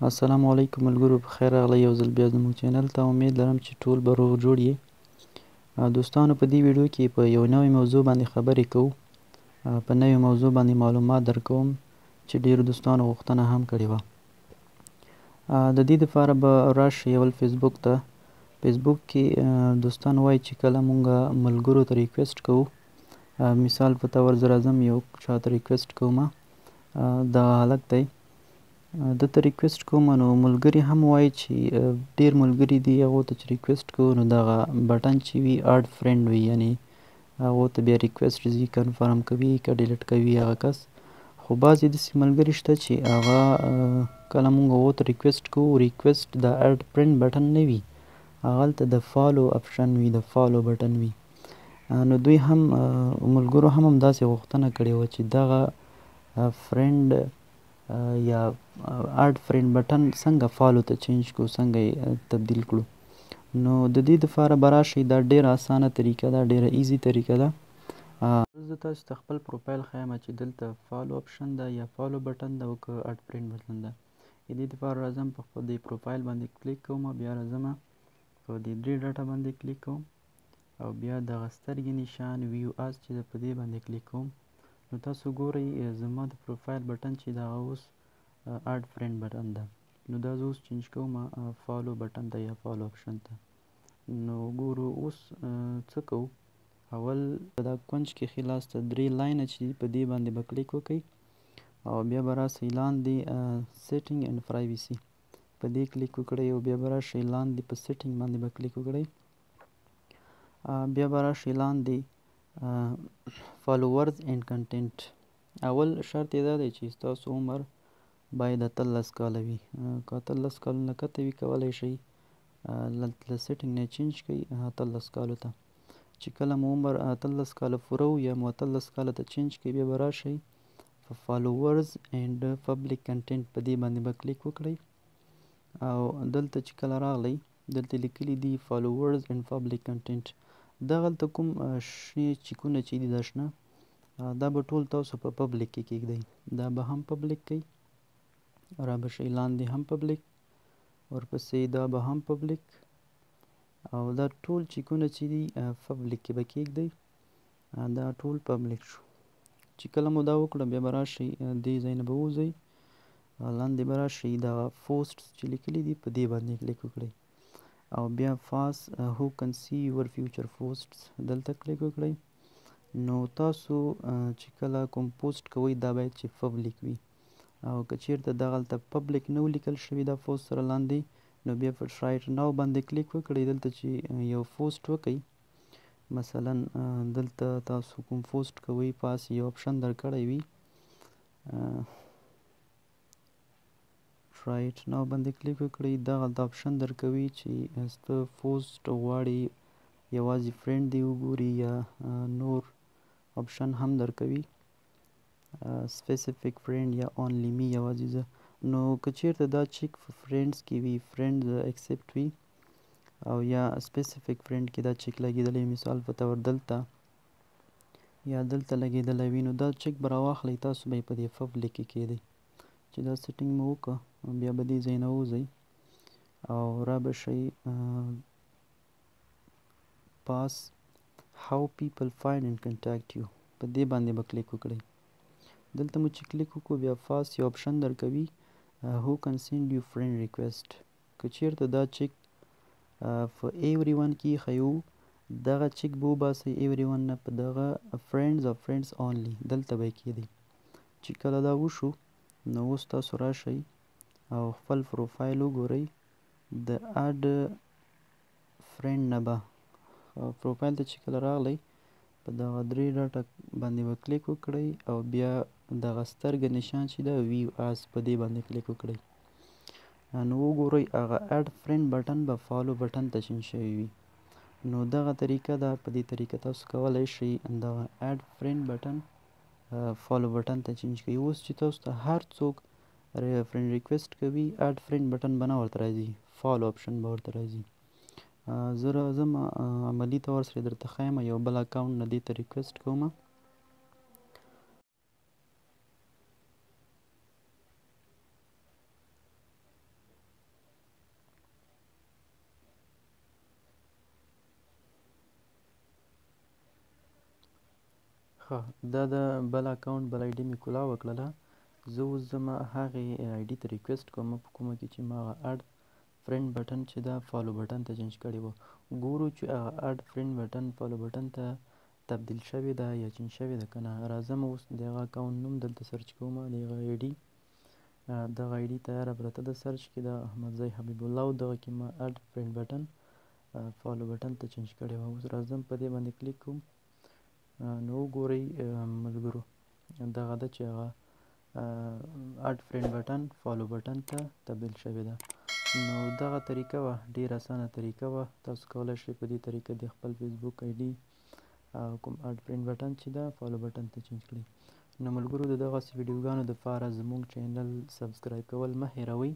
السلام علیکم ملګرو، په خیر راغلی یو ځل بیا زموږ چینل ته. امید لرم چې ټول به روغ جوړ یې. دوستانو، په دې ویډیو کې په یو نوې موضوع باندې خبرې کوو، په نوې موضوع باندې معلومات درکوم چې ډیرو دوستانو غوښتنه هم کړې وه. د دې لپاره به راشئ اول فیسبوک ته. فیسبوک کې دوستان وایي چې کله مونږ ملګرو ته ریکویسټ کوو، مثال په طور زه راځم یو چاته ریکویسټ کوم، دا هلک دی، ده ته ریکویسټ کوم، نو ملګري هم وایي چې ډېر ملګري دي هغو ته چې ریکویسټ کوو نو دغه بټن چې وي اډ فرینډ وي، یعنې هغو ته بیا ریکویسټ ځي، کنفرم کوي که ډیلیټ کوي هغه کس. خو بعضې داسې ملګري شته چې هغه کله مونږ هغو ته ریکویسټ کوو، ریکویسټ د اډ فرینډ بټن نه وي، هغلته د فالو اپشن وي، د فالو بټن وي. نو دوی هم ملګرو هم همداسې غوښتنه کړې وه چې دغه فرینډ یا اډ فرینډ بټن څنګه فالو ته چینج کړو، څنګه یې تبدیل کړو. نو د دې دپاره به راشئ، دا ډېره اسانه طریقه ده، ډېره ایزي طریقه ده. زه تاسو ته خپل پروفایل ښیم چې دلته فالو اپشن ده یا فالو بټن ده او که اډ فرینډ بټن ده. د دې دپاره راځم په خپل دې پروفایل باندې کلیک کوم، بیا راځم په دې درې ډاټا باندې کلیک کوم او بیا دغه سترګې نشان ویو از چې ده په دې باندې کلیک کوم. نو تاسو ګورئ زما د پروفایل بټن چې دغه اوس اډ فرینډ بټن ده، نو دا زه اوس چینج کوم فالو بټن ته یا فالو اپشن ته. نو ګورو اوس څه کوو. اول په دا کونج کې ښي لاس ته درې لاینه چې دي په دې باندې به کلیک وکړئ او بیا به راسئ لاندې سیټینګ اینډ پرایویسي په دې کلیک وکړئ او بیا به راشئ لاندې په سیټینګ باندې به کلیک وکړئ، بیا به راشئ لاندې فالوورز اینډ کنټینټ. اول شرط یې دا دی چې ستاسو عمر باید 18 کاله وي، که 18 کالو نه کښته وي کولی شئ له سیټینګ نه چینج کړئ 18 کالو ته. چې کله مو عمر 18 کاله پوره و یا مو 18 کاله ته چینج کړئ، بیا به راشئ په فالوورز اینډ پبلک کنټینټ په دې باندې به کلیک وکړئ او دلته چې کله راغلئ دلته لیکلي دي فالوورز اینډ پبلک کنټینټ. دغلته کوم شنې چیکونه چې دي دا شنه، دا به ټول تاسو په پبلک کې کېږدئ، دا به هم پبلک کړئ، را به شئ لاندې هم پبلک، ورپسې دا به هم پبلک، او دا ټول چیکونه چې دي پبلک کې به کېږدئ، دا ټول پبلک شو. چې کله مو دا وکړه بیا به راشئ دې ځای نه به ووځئ، لاندې به راشئ دغه پوسټ چې لیکلي دي په دې باندې کلیک وکړئ او بیا فاس هو کن سی یور فیوچر پوسټس دلته کلیک وکړئ. نو تاسو چې کله کوم پوسټ کوئ دا باید چې پبلک وي، او که چیرته دغلته پبلک نه و لیکل شوي دا پوسټ سره لاندې، نو بیا په ټرایټ ناو باندې کلیک وکړئ. دلته چې یو پوسټ وکئ، مثلا دلته تاسو کوم پوسټ کوئ، پاس یو اپشن درکړی وي، ټرایټ ناو باندې کلیک وکړئ، دغلته اپشن درکوي چې ته پوسټ غواړي یوازې فرینډ دی وګوري یا نور اپشن هم درکوي، سپیسیفیک فرینډ یا اونلی می یوازې زه. نو که چیرته دا چیک په فرینډز کې وي، فرینډ اکسپټ وي، او یا سپیسیفیک فرینډ کې دا چیک لګېدلی، مثال په طور دلته یا دلته لګېدلی وي، نو دا چیک به راواخلئ، تاسو به یې په دې پبلک کې کېږدئ. چې دا سیټینګ مو وکړه بیا به دې ځای نه ووځئ او را به شئ پاس how people find and contact you په دې باندې به کلیک وکړئ. دلته مو چې کلیک وکړو بیا فاس یو اپشن درکوي who can send you friend request. که چیرته دا چیک په ایوری ون کې ایښی وو، دغه چیک به وباسئ ایوری ون نه، په دغه فرینډز او فرینډز اونلی دلته به یې کېږدئ. چې کله دا وشو نو اوس تاسو راشئ او خپل پروفایل وګورئ، د اډ فرینډ نه به پروفایل ته چې کله راغلئ په دغه درې ډاټا باندې به کلیک وکړئ او بیا دغه سترګه نشان چې ده ویو از په دې باندې کلیک وکړئ. نو وګورئ هغه اډ فرینډ بټن به فالو بټن ته چینج شوی وي. نو دغه طریقه ده، په دې طریقه تاسو کولی شئ دغه اډ فرینډ بټن فالو بټن ته چینج کړئ. اوس چې تاسو ته هر څوک فرینډ ریکویسټ کوي اډ فرینډ بټن به نه ورته راځي، فالو اپشن به ورته راځي. زه راځم عملي طور سره درته ښیم، یو بل اکاونټ نه دې ته ریکویسټ کوم. ښه، دا د بل اکاونټ بل آی ډي مې کولاوه کړله. زه اوس ځم هغې آی ډي ته ریکویسټ کوم په کومه کې چې ما هغه اډ فرند بټن چې دا فالو بټن ته چینج کړی و. ګورو چې هغه اډ فرند بټن فالو بټن ته تبدیل شوې ده یا چینج شوې ده که نه. راځم اوس د هغه اکاونټ نوم دلته سرچ کوم، د هغه آی ډي، دغه آی ډي تیاره پرته ده سرچ کې، د احمدزی حبیب الله، او دغه کې ما اډ فرند بټن فالو بټن ته چینج کړی و. اوس راځم په دې باندې کلیک کوم. نو وګورئ ملګرو، دغه ده چې هغه اډ فرند بټن فالو بټن ته تبدیل شوې ده. نو دغه طریقه وه، ډیره اسانه طریقه وه. تاسو کولی شئ په دې طریقه د خپل فیسبوک آی ډي کوم اډ فرند بټن چې ده فالو بټن ته چینج کړئ. نو ملګرو، د دغسې ویډیوګانو دپاره زموږ چینل سبسکرایب کول مه هېروئ.